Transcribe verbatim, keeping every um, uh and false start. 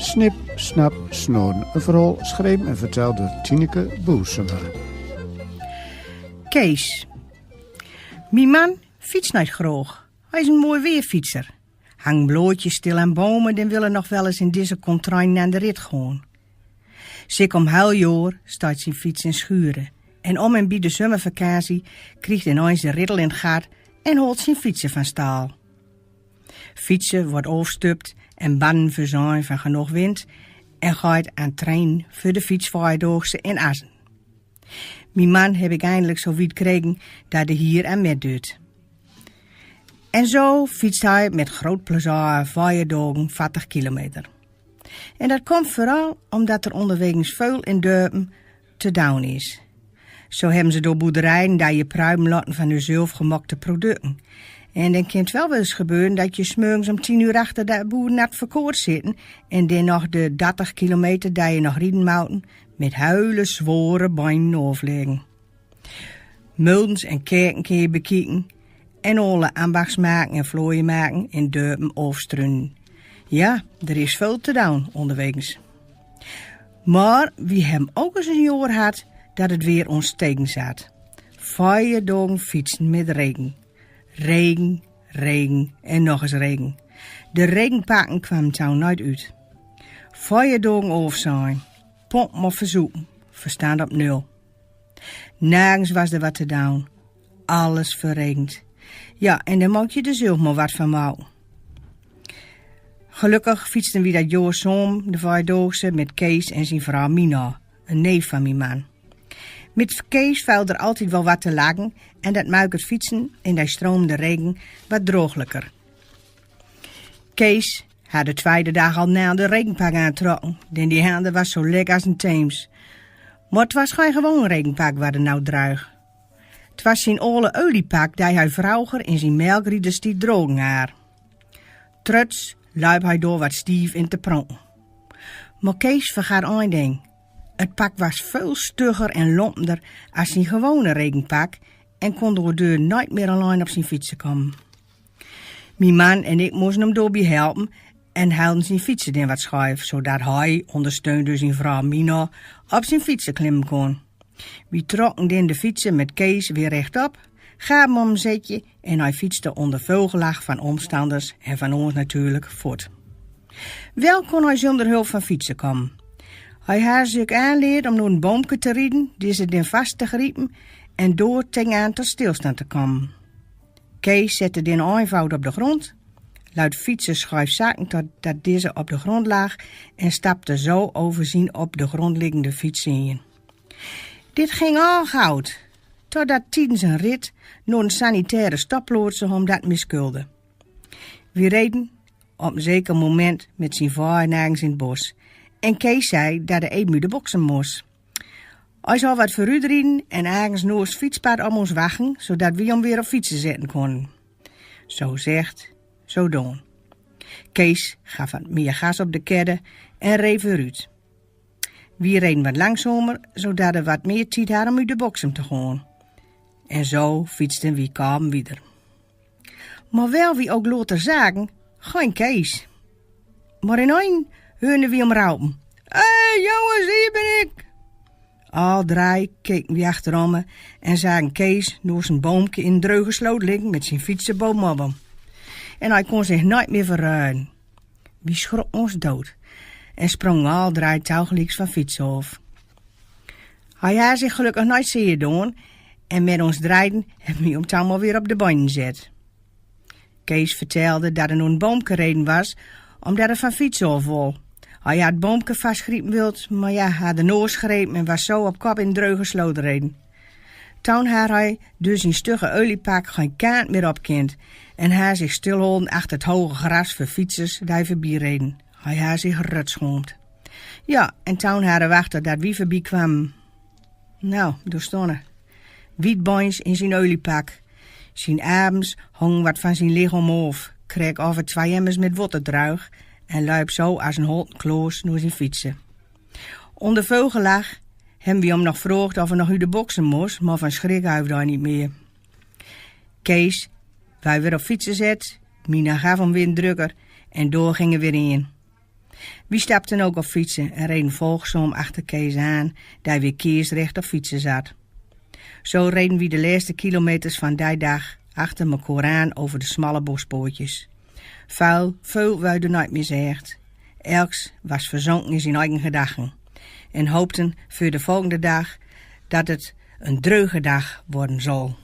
Snip, Snap, Snoon. Een verhaal geschreven en verteld door Tineke Boersema. Kees. Mien man fiets neet groog. Hij is een mooi weerfietser. Hang blootjes stil aan bomen, dan wil er nog wel eens in deze contrain aan de rit gaan. Sik om heel joor staat zijn fiets in schuren. En om en bij de zomervakantie krijgt hij ineens de ridel in het gat en haalt zijn fietsen van stal. Fietsen wordt afgestupt en bannen verzaaid van genoeg wind en gaat aan train voor de fietsvaardoogse in Assen. Mien man heb ik eindelijk zo wiet kregen dat hij hier aan met doet. En zo fietst hij met groot plezier vier dagen veertig kilometer. En dat komt vooral omdat er onderwegens veel in dorpen te doen is. Zo hebben ze door boerderijen dat je pruimen laten van hun zelfgemaakte producten. En dan kan het wel wel eens gebeuren dat je 's morgens om tien uur achter de boer nat verkoord zitten en dan nog de dertig kilometer die je nog rijden mouten met hele zware beinen afleggen. Meulens en kerken kun je bekijken en alle ambachtsmarken en vlooienmarken in dorpen afstrunen. Ja, er is veel te doen onderwegens. Maar we hebben ook eens een jaar gehad dat het weer ons tegen zat. Vier dagen fietsen met regen. Regen, regen en nog eens regen. De regenpakken kwamen toen nooit uit. Vier dagen afzien. Pompen of verzoeken. Verstand op nul. Nergens was er wat te doen. Alles verregend. Ja, en dan moet je er zelf maar wat van maken. Gelukkig fietsten we dat jaar samen de vierdaagse met Kees en zijn vrouw Mina, een neef van mijn man. Met Kees viel er altijd wel wat te lachen en dat maakte het fietsen in de stromende regen wat draaglijker. Kees had de tweede dag al na de regenpak aantrokken, denn die hande was zo lek als een Theems. Maar het was geen gewoon regenpak wat er nou droeg. Het was zijn oude oliepak die hij vroeger in zijn melkriederstiet drogen had. Trots luip hij door wat stief in te pronken. Maar Kees vergat één ding. Het pak was veel stugger en lompender als zijn gewone regenpak en kon door deur nooit meer alleen op zijn fietsen komen. Mijn man en ik moesten hem daarbij helpen en hielden zijn fietsen dan wat schuif, zodat hij, ondersteund door zijn vrouw Mina, op zijn fietsen klimmen kon. We trokken dan de fietsen met Kees weer rechtop, gaven hem een zetje en hij fietste onder veel gelach van omstanders en van ons natuurlijk voort. Wel kon hij zonder hulp van fietsen komen. Hij had zich aanleerd om naar een boomke te rijden, die ze dan vast te grijpen en door tegenaan tot stilstand te komen. Kees zette dan eenvoud op de grond, luid fietsen schuif zakken totdat deze op de grond lag en stapte zo over zijn op de grond liggende fiets heen. Dit ging al goud, totdat tijdens een rit naar een sanitaire stopplaats hem dat miskuldde. We reden op een zeker moment met zijn vaar nergens in het bos en Kees zei dat hij even uit de boksem moest. Hij zou wat vooruit rijden en ergens naast fietspad op ons wachten, zodat we hem weer op fietsen zetten konden. Zo gezegd, zo gedaan. Kees gaf wat meer gas op de kedde en reed vooruit. We reden wat langzamer, zodat hij wat meer tijd had om uit de boksem te gaan. En zo fietsten we kalm wieter. Maar wel wie ook later zagen, geen Kees. Maar ineens hoorden we hem roepen: "Hé, jongens, hier ben ik!" Al drie keken we achterom en zagen Kees naast een boomke in een dreuge sloot liggen met zijn fietsen bovenop hem. En hij kon zich nooit meer verruilen. We schrokken ons dood en sprongen al drie tegelijk van fiets af. Hij had zich gelukkig nooit zeer gedaan en met ons drieën hebben we hem toen maar weer op de benen gezet. Kees vertelde dat hij naar een boomke gereden was, omdat hij van fiets af wou. Hij had het boomke vastgrijpen wild, maar ja, had de naast gegrepen en was zo op kop in een dreuge sloot gereden. Toen had hij door zijn stugge oliepak geen kant meer op gekund en had zich stilgehouden achter het hoge gras voor fietsers die voorbij reden. Hij had zich rot geschaamd. Ja, en toen had hij wachten dat we voorbij kwamen. Nou, daar stond hij. Wietbeens in zijn oliepak. Zijn arms hongen wat van zijn lichaam af, kreeg over twee emmers met water droeg en liep zo als een houten kloos naar zijn fietsen. Onder veel gelach hebben we hem nog gevraagd of hij nog uit de boksem moest, maar van schrik huivde hij niet meer. Kees wou weer op fietsen zet, Mina gaf hem weer een drukker en door gingen we weer in. Wie stapten ok op fietse en reden volgsom achter Kees aan, dee weer kiesrecht op fietse zat. Zo reden wie de leste kilometers van dei dag achter mekoor aan over de smalle bospoortjes. Veul, veul woeëde noit mier zecht. Elks was verzonken in zien eigen gedachten en hoopten veur de volgende dag dat het een dreuge dag worden zal.